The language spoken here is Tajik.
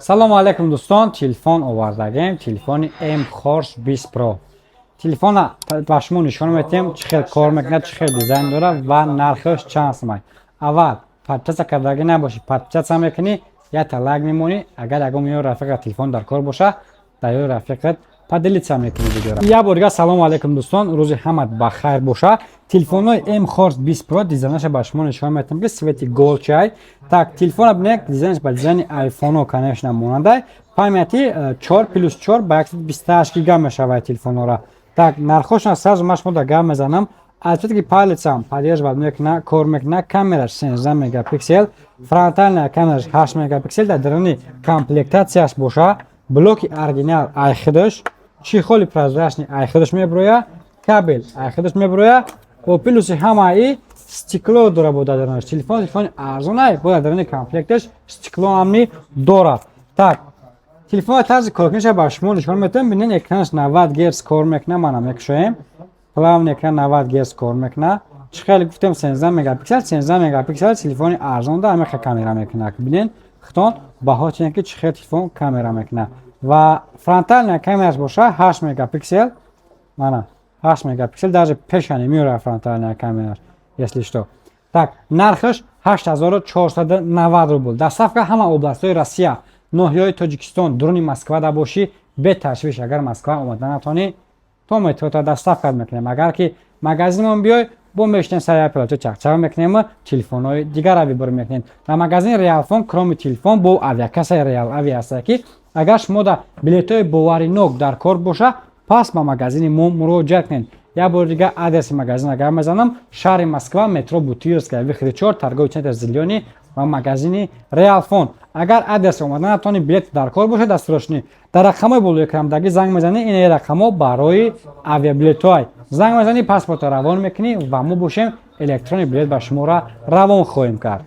Салому алайкум, дӯстон. Телефон овардагем, телефони M Horse 20 Pro. Телефона ба шумо нишон медиҳем, чӣ хел кор мекунад, чӣ хел дизайн дорад ва нархаш чанд сумай. Аввал, подписаться кардагӣ набошӣ, подписаться мекунӣ, якта лайк мемонӣ. Агар ягон ёр рафиқат телефон дар кор боша, дар ёри рафиқат поделиться мекунӣ видеора. Як бор дигар салому алайкум, дӯстон, рӯзи ҳамат ба хайр боша. Телефонҳои M Horse 20 Pro дизайнаша ба шумо нишон медиҳам, ки цвети голчай. Так, телефона бинед, дизайнаш ба дизайни айфоно, конечно, монандай. Памяти 4 плюс 4 ба 128 гига мешавад телефонҳора. Так, нархошон сразу ман шумо да гап мезанам. Отпечатки пальцам поддерживать мекуна, кор мекуна. Камераш 16 мегапиксел, фронтальная камераш 8 мегапиксел. Дар даруни комплектатсияш боша, блоки оригинал айхидаш, чехоли прозрачный айхидаш меброя, кабел айхидаш меброя. Бо плюси ҳамаи стекло дора. Бо дарунаш телефон, телефони арзонай, бо дар даруни комплекташ стекло ҳамни дорад. Так, телефон тарзи коркуниша ба шумо нишон медиҳам. Бинед, экранаш 90 герц кор мекуна. Мана, мекушоем, плавный экран 90 герц кор мекуна. Чӣ хеле гуфтем, 16 мегапиксел, 16 мегапиксел телефони арзон да ҳамеха камера мекуна. Бинед хитон баҳо чине, ки чӣ хел телефон камера мекуна. Ва фронтальная камераш боша 8 мегапиксел. Мана, 8 мегапиксел, даже пешани меёра фронтальная камераш, если что. Так, нархаш 8490 рубл. Доставка ҳама областҳои Россия, ноҳияҳои Тоҷикистон, дуруни Москва да бошӣ, беташвиш. Агар Москва омада натонӣ, то метрота доставка мекунем. Агар ки магазинмон биёй, бо мешинем, сари пилоча чақчақ мекунем, телефонҳои дигарро выбор мекунем. Дар магазини Реалфон, кроме телефон, бо авиакассаи Реал Авиа ҳастад, ки агар шумо да билетҳои боваринок дар кор боша, пас ба магазини мо муроҷиат кунед. Як бори дигар адреси магазин агар мезанам: шаҳри Москва, метро Бутырская, выход 4, торговый центр «Зелёный» ва магазини Реалфон. Агар адрес омада натонӣ, билет дар кор бошад дастурошнӣ, дар рақамҳои болои экрандагӣ занг мезанӣ. Ин рақамҳо барои авиабилетҳоай. Занг мезанӣ, паспорта равон мекунӣ ва мо бошем, электронный билет ба шуморо равон хоҳем кард.